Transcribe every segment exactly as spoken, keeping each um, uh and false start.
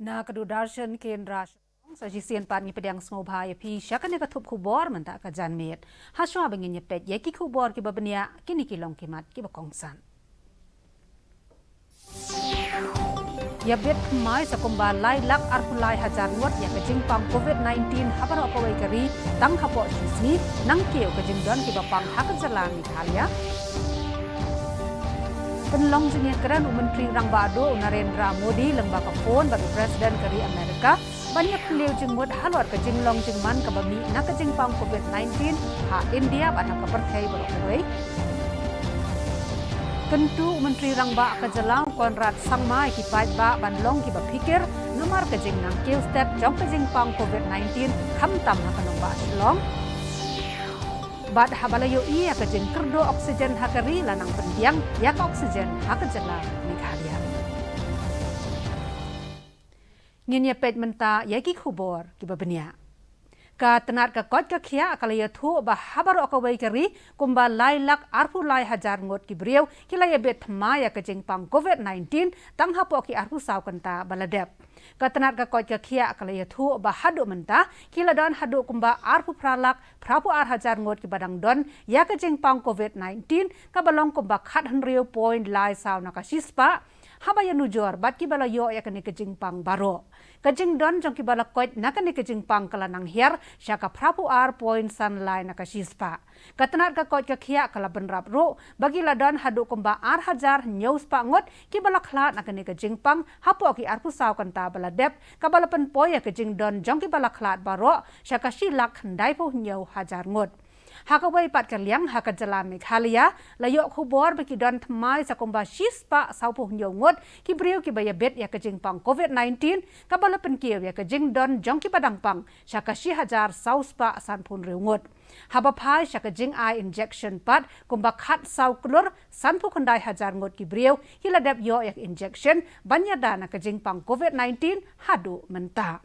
Na ka Doordarshan Kendra Shillong, sa shisien pat ngi pdiang sngewbha ïa phi sha kane ka thup khubor mynta ka janmiet. Hashwa ba ngin ïa peit ïa ki khubor kiba bniah, kine ki long ki mat kiba kongsan. Ïa bit thymmai sa kumba lai lak arphew lai hajar ngut ïa ka jingpang covid nineteen ha baroh kawei ka ri tang hapoh shi sngi, nangkiew ka jingdon kiba pang ha ka jylla Meghalaya. Pynlong jingïakren u Myntri Rangbah Duh u Narendra Modi lyngba ka phone bad u President ka ri Amerika ban ïa phylliew jingmut halor ka jinglong jingman kaba mih na ka jingpang covid nineteen ha India bad ha ka pyrthei baroh kawei. Kyntu u Myntri Rangbah ka jylla u Conrad Sangma ïa ki paidbah ban long kiba phikir namar ka jingnang kiew stet jong ka jingpang covid nineteen khamtam ha ka nongbah Shillong. Bad haba la ïohi ïa ka jingkyrduh oxygen ha ka ri, la nang pynbiang ïa ka oxygen ha ka jylla Meghalaya. Ngin ïa peit mynta ïa ki khubor kiba bniah. Ka tnat ka koit ka khiah ka la ïathuh ba ha baroh kawei ka ri kumba lai lak arphew lai hajar ngut ki briew ki la ïa bit thymmai ïa ka jingpang covid nineteen tang hapoh ki arphew saw kynta ba la dep. Ka tnat ka koit ka khiah ka la ïathuh ba haduh mynta ki la don haduh kumba arphew phra lak phraphew ar hajar ngut kiba dang don ïa ka jingpang covid nineteen, kaba long kumba khathynriew point lai saw na ka shispah haba ïanujor bad kiba la ïoh ïa kane ka jingpang baroh. Ka jingdon jong kiba la koit na kane ka jingpang ka la nang hiar sha ka phraphew ar point san lai na ka shispah. Ka tnat ka koit ka khiah ka la bynrap ruh ba ki la don haduh kumba ar hajar hynñiew spah ngut kiba la khlad na kane ka jingpang hapoh ki arphew saw kynta ba la dep, kaba la pynpoi ïa ka jingdon jong kiba la khlad baroh sha ka shi lak khyndai phew hynñiew hajar ngut. Ha kawei pat ka liang, ha ka jylla Meghalaya la ïoh khubor ba ki don thymmai sa kumba shi spah saw phew hynñiew ngut ki briew kiba ïa bit ïa ka jingpang covid nineteen, kaba la pynkiew ïa ka jingdon jong kiba dang pang sha ka shi hajar saw spah san phew hynriew ngut. Haba phai sha ka jingai injection pat, kumba khatsaw klur sanphew khyndai hajar ngut ki briew ki la dep ïoh ïa ka injection ban ïada na ka jingpang covid nineteen haduh mynta.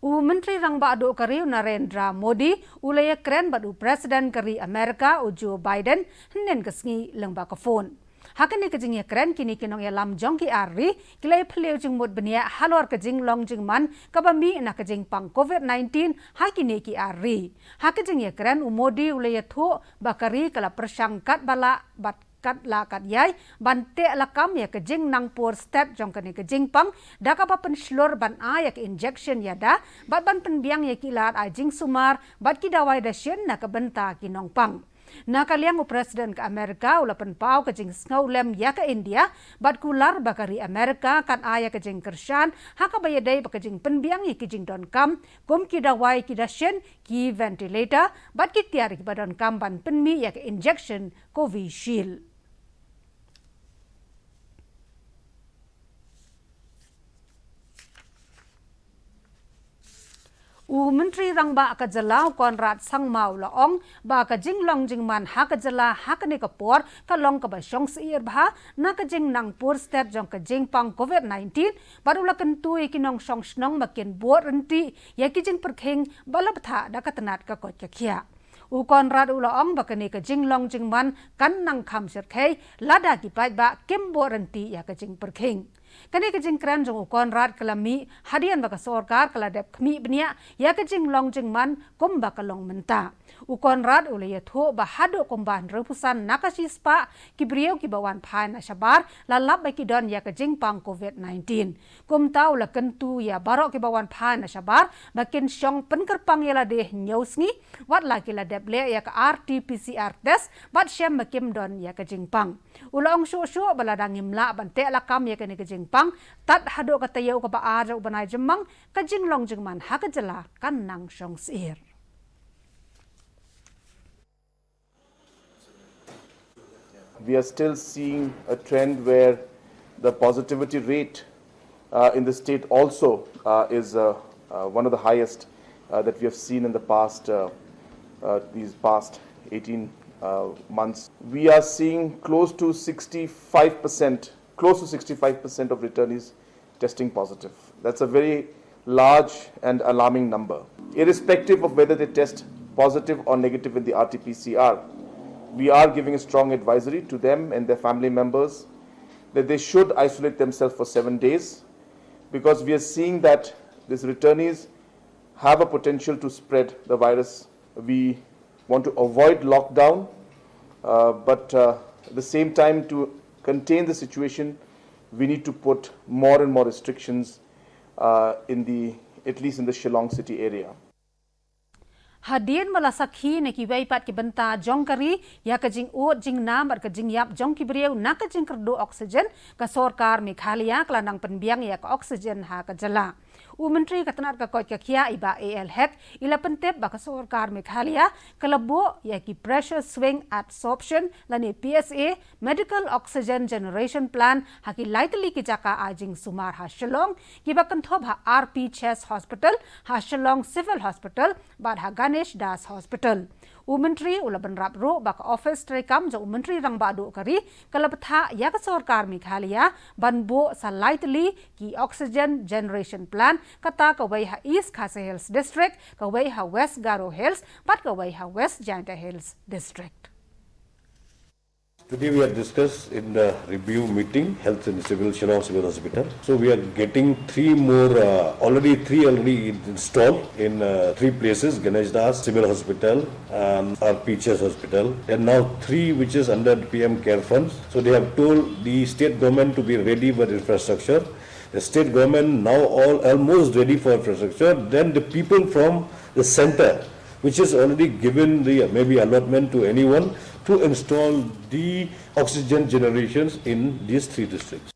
U Myntri Rangbah Duh ka ri u Narendra Modi u la ïakren bad u President ka ri Amerika u Joe Biden hynnin ka sngi lyngba ka phone. Ha kane ka jingïakren, kine ki nongïalam jong ki ar ri ki la ïa phylliew jingmut bniah halor ka jinglong jingman kaba mih na ka jingpang covid nineteen ha kine ki ar ri. Ha ka jingïakren, u Modi u la ïathuh ba ka ri ka la pyrshang katba lah bad katba lah katba ïai ban teh lakam ïa ka jingnang pur stet jong kane ka jingpang da kaba pynshlur ban ai ïa ka injection ïada bad ban pynbiang ïa ki lad ai jingsumar bad ki dawai dashin na ka bynta ki nongpang. Na ka liang, u President ka Amerika u la pynpaw ka jingsngewlem ïa ka India bad kular ba ka ri Amerika kan ai ïa ka jingkyrshan ha kaba ïadei bad ka jingpynbiang ïa ki jingdonkam kum ki dawai, ki dashin, ki ventilator bad ki tiar kiba donkam ban pynmih ïa ka injection Covishield. U Myntri Rangbah ka jylla u Conrad Sangma u la ong ba ka jinglong jingman ha ka jylla ha kane ka por ka long kaba shong syier bha na ka jingnang pur stet jong ka jingpang covid nineteen bad u la kyntu ïa ki nongshong shnong ba kin bud ryntih ïa ki jingpyrkhing ba la bthah da ka tnat ka koit ka khiah. U Conrad u la ong ba kane ka jinglong jingman kan nang kham shyrkhei lada ki paidbah kim bud ryntih ïa ka jingpyrkhing. Kane ka jingkren jong u Conrad ka la mih hadien ba ka sorkar ka la dep khmih bniah ïa ka jinglong jingman kumba ka long mynta. U Conrad u la ïathuh ba haduh kumba hynriewphew san na ka shispah ki briew kiba wan phai na shabar la lap ba ki don ïa ka jingpang covid nineteen. Kumta u la kyntu ïa baroh kiba wan phai na shabar ba kin shong pynkyrpang ïa lade hynñiew sngi wat la ki la dep leh ïa ka R T P C R test bad shem ba kim don ïa ka jingpang. U la ong shuh shuh ba lada ngim lah ban teh lakam ïa kane ka jingpang tad haduh ka taïew kaba ar jong u bnai Jymmang, ka jinglong jingman ha ka jylla kan nang shong syier. We are still seeing a trend where the positivity rate, uh, in the state also, uh, is, uh, uh, one of the highest, uh, that we have seen in the past, uh, uh, these past eighteen, uh, months. We are seeing close to sixty-five percent, close to sixty-five percent of returnees testing positive. That's a very large and alarming number. Irrespective of whether they test positive or negative in the R T P C R, we are giving a strong advisory to them and their family members that they should isolate themselves for seven days Because we are seeing that these returnees have a potential to spread the virus. We want to avoid lockdown, uh, but uh, at the same time, to contain the situation, we need to put more and more restrictions uh, in the, at least in the Shillong city area. Hadien ba la sakhi na kiwei pat ki bynta jong ka ri ïa ka jingud jingnam bad ka jingïap jong ki briew na ka jingkyrduh oxygen, ka sorkar Meghalaya ka la nang pynbiang ïa ka oxygen ha ka jylla. U Myntri ka tnad ka koit ka khiah i Bah A L Hek i la pyntip ba ka sorkar Meghalaya ka la buh ïa ki pressure swing adsorption lane P S A medical oxygen generation plant ha ki lai tylli ki jaka ai jingsumar ha Shillong, kiba kynthup ha R P Chest Hospital, ha Shillong Civil Hospital bad ha Ganesh Das Hospital. U Myntri u la bynrap ruh ba ka ophis treikam jong u Myntri Rangbah Duh ka ri ka la bthah ïa ka sorkar Meghalaya ban buh sa lai tylli ki oxygen generation plant, kata kawei ha East Khasi Hills District, kawei ha West Garo Hills bad kawei ha West Jaintia Hills District. Today we have discussed in the review meeting health in civil Shillong Civil Hospital. So we are getting three more, uh, already three already installed in uh, three places, Ganesh Das Civil Hospital, um, R P Chest Hospital, and now three which is under the P M Care Funds. So they have told the state government to be ready with infrastructure. The state government now all almost ready for infrastructure. Then the people from the center, which is already given the maybe allotment to anyone to install the oxygen generations in these three districts.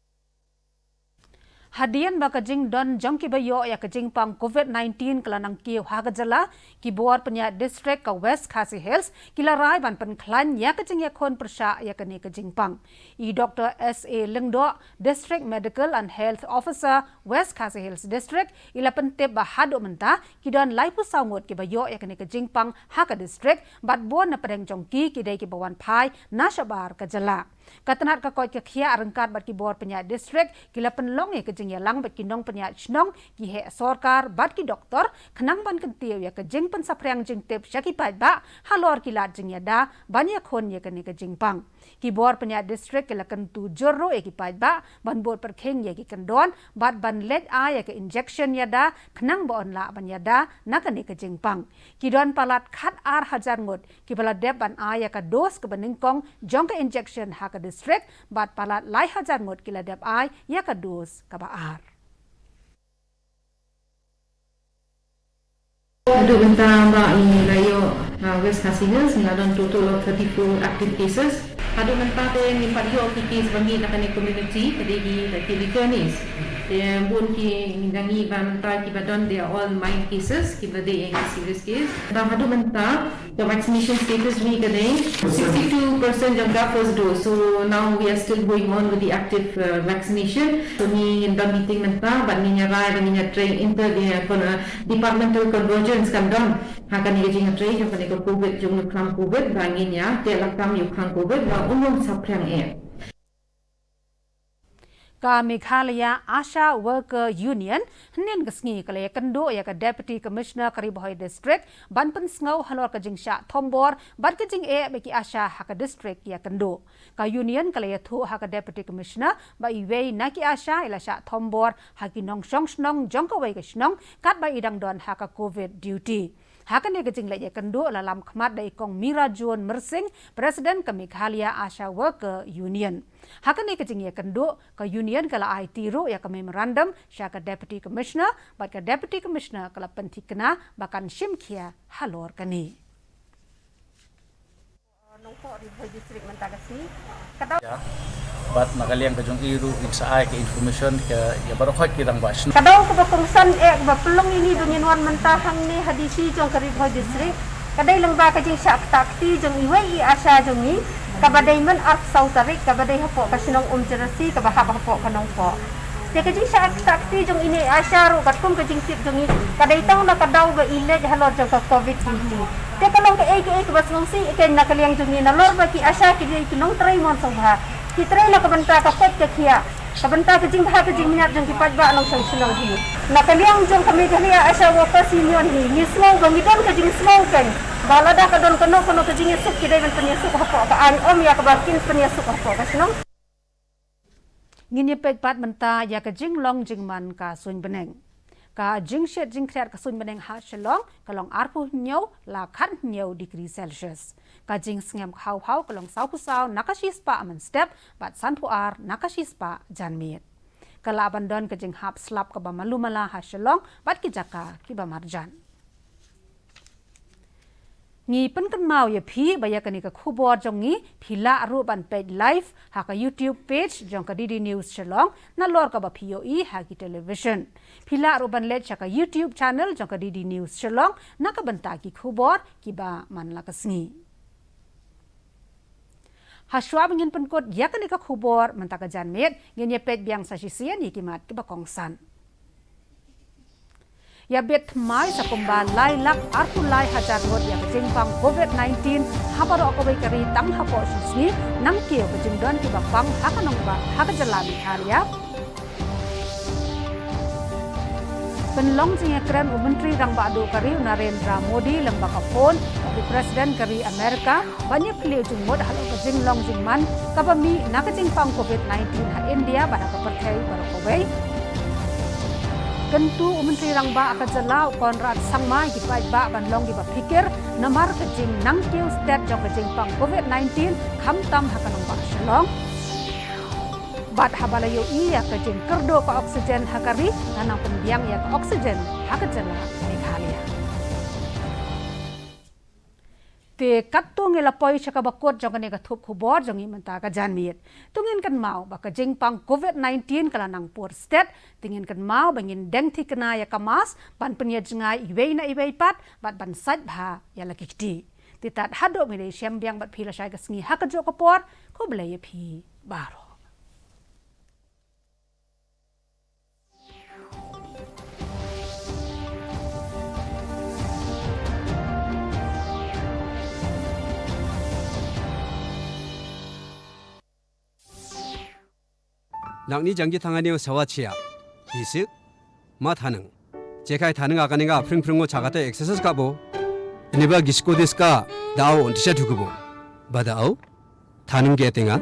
Hadien ba ka jingdon jong kiba ïoh ïa ka jingpang COVID nineteen ka la nang kiew ha ka jylla, ki bor pynïaid district ka West Khasi Hills ki la rai ban pynkhlaiñ ïa ka jingïakhun pyrshah ïa kane ka jingpang. I Doctor S A Lyngdoh, District Medical and Health Officer, West Khasi Hills District, i la pyntip ba haduh mynta ki don laiphew saw ngut kiba ïoh ïa kane ka jingpang ha ka district, bad bun na pdeng jong ki ki dei kiba wan phai na shabar ka jylla. Ka tnad ka koit ka khiah ryngkat bad ki bor pynïaid district ki la pynlong ïa ka jingïalang bad ki nongpynïaid shnong, ki heh sorkar bad ki doktor, khnang ban kyntiew ïa ka jingpynsaphriang jingtip sha ki paidbah halor ki lad jingïada ban ïakhun ïa kane ka jingpang. Ki bor pynïaid district ki la kyntu jur ruh ïa ki paidbah ban bud pyrkhing ïa ki kyndon bad ban leit ai ïa ka injection ïada khnang ba yn lah ban ïada na kane ka jingpang. Ki don palat khat ar hajar ngut kiba la dep ban ai ïa ka dos kaba nyngkong jong ka injection ha ka district, bad palat lai hajar ngut ki la dep ai ïa ka dos kaba ar. Haduh mynta ba ngi la ïoh ha West Khasi Hills ngi la don total of thirty-four active cases. Haduh mynta te ngim pat ïoh ki case ba mih na kane community, ka dei ki, ki returnees. Te bun ki ngi da ngi ba mynta kiba don, they are all mild cases, kiba dei ki serious case. Ba haduh mynta ka vaccination status ngi ka dei sixty-two percent jong ka first dose. So now we are still going on with the active uh, vaccination. So ngi ngin don meeting mynta bad ngin ïa rai bad ngin ïa trei inter the uh, con- uh, departmental convergence kan don ha kane ka jingtrei jong kane ka covid, jong u khlam covid, ba ngin ïa teh lakam ïa u khlam covid ba un ym saphriang eh. Ka Meghalaya Asha Worker Union hynnin ka sngi ka la ïakynduh ïa ka Deputy Commissioner ka Ri Bhoi District ban pynsngew halor ka jingshah thombor bad ka jingeh ba ki Asha ha ka district ïakynduh. Ka Union ka la ïathuh ha ka Deputy Commissioner ba iwei na ki Asha i la shah thombor ha ki nongshong shnong jong kawei ka shnong katba i dang don ha ka covid duty. Ha kane ka jingleit ïakynduh la lam khmat da i Kong Mira June Myrsing, President ka Meghalaya Asha Worker Union. Ha kane ka jingïakynduh ka Union ka la aiti ruh ïa ka memorandum sha ka Deputy Commissioner bad ka Deputy Commissioner ka la pynthikna ba kan shim khia halor kane. Bad na ka liang ka jong i ruh ngin sa ai ka information ka ïa baroh ki rangbah shnong. Ka daw kaba kongsan eh kaba pynlong ïa ngi ba ngin wan mynta hangne ha D C jong ka Ri Bhoi District. Ka dei lyngba ka jingshah ktah kti jong iwei i Asha jong ngi kaba dei myn arphew saw tarik kaba dei hapoh ka shnong Umjerasi kaba hap hapoh ka Nongpoh. Te ka jingshah ktah kti jong ine i Asha ruh katkum ka jingtip jong ngi ka dei tang na ka daw ba i leit halor jong ka covid nineteen. Te ka long kaei kaei kaba sngewsih ïa ka na ka liang jong ngi nalor ba ki Asha ki dei ki nongtrei mon sngewbha. Ki trei na ka bynta ka koit ka khiah, ka bynta ka jingbha ka jingmyntoi jong ki paidbah nongshong shnong hi. Na ka liang jong ka Meghalaya Asha Workers Union hi ngi sngew ba ngi don ka jingsngew kein ba lada ka don kano kano ka jingïasuk ki dei ban pynïasuk hapoh ka aiñ, ym ïa kaba kin pynïasuk hapoh ka shnong. Ngin ïa peit pat mynta ïa ka jinglong jingman ka suiñ bneng. Ka jingshit jingkhriat ka suiñ bneng ha Shillong ka long arphew hynñiew la khathynñiew degree Celsius. Ka jingsngem ka haw haw ka long sawphew saw na ka shispah mynstep bad sanphew ar na ka shispah janmiet. Ka lah ban don ka jinghap slap kaba malu mala ha Shillong bad ki jaka kiba marjan. Ngi pynkynmaw ïa phi ba ïa kane ka khubor jong ngi phi lah ruh ban peit live ha ka YouTube page jong ka D D News Shillong, nalor kaba phi ïohi ha ki television. Phi lah ruh ban leit sha ka YouTube channel jong ka D D News Shillong na ka bynta ki khubor kiba man la ka sngi. Hashwa ba ngin pynkut ïa kane ka khubor mynta ka janmiet, ngin ïa peit biang sa shisien ïa ki mat kiba kongsan. Ïa bit thymmai sa kumba lai lak arphew lai hajar ngut ïa ka jingpang covid nineteen ha baroh kawei ka ri tang hapoh shi sngi, nangkiew ka jingdon kiba pang ha ka nongbah ha ka jylla Meghalaya. Pynlong jingïakren u Myntri Rangbah Duh ka ri u Narendra Modi lyngba ka phone bad u President ka ri Amerika ban ïaphylliew jingmut halor ka jinglong jingman kaba mih na ka jingpang covid nineteen ha India bad ha ka pyrthei baroh kawei. Kyntu u Myntri Rangbah ka jylla u Conrad Sangma ïa ki paidbah ban long kiba phikir namar ka jingnangkiew stet jong ka jingpang covid nineteen khamtam ha ka nongbah Shillong. Bad haba la ïohi ïa ka jingkyrduh ka oxygen ha ka ri, la nang pynbiang ïa ka oxygen ha ka jylla Meghalaya. Te katto ngi la poi sha kaba kut jong kane ka thup khubor jong ngi mynta ka janmiet. To ngin kynmaw ba ka jingpang covid nineteen ka la nang pur stet, te ngin kynmaw ba ngin deng thikna ïa ka mask ban pynïajngai iwei na iwei pat bad ban sait bha ïa la ki kti. Te tad haduh ngi dei shem biang bad phi lashai ka sngi ha kajuh ka por, khublei ïa phi baroh. Nangni jang ki thang ani sawa chia. Bisik. Ma thanang. Chekai thanang akani ka pring pring ngo chakate exercise ka bo. Ini ba gisko dis ka dao ontisha thukubo. Ba dao. Thanang ke tinga.